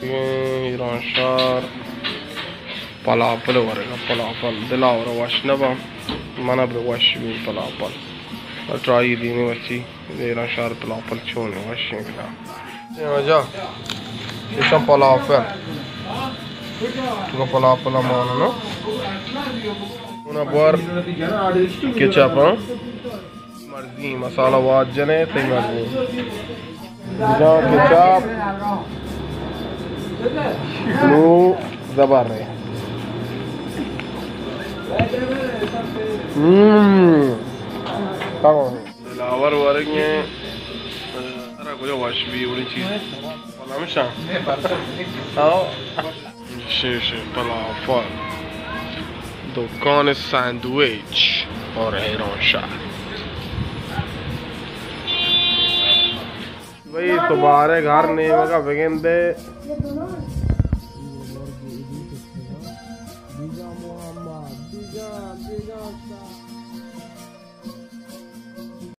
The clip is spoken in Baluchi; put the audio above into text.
ایران شہر پلاپل ورگا، پلاپل دلاور وش نبا، منا بہ وش بی پلاپل۔ ٹرائی دینی وچی ایران شہر پلاپل چون وش کنا۔ اے واجہ، ایشاں پلاپل۔ تو پلاپل مانو۔ اونا بور کیچپ، ہاں۔ مرضی، مسالہ واد جنے، تئی مرضی۔ بجا کیچپ۔ نو زبر ہے۔ ہم۔ تمام۔ دلاور ورگیں، سرا کجا وش بی، وڑی چیز۔ ہمیشہ۔ آؤ۔ شیش پلافل، دکان سینڈویچ اور ایران شہر۔ بھئی، تو بارے گھر نیمگا بگندے۔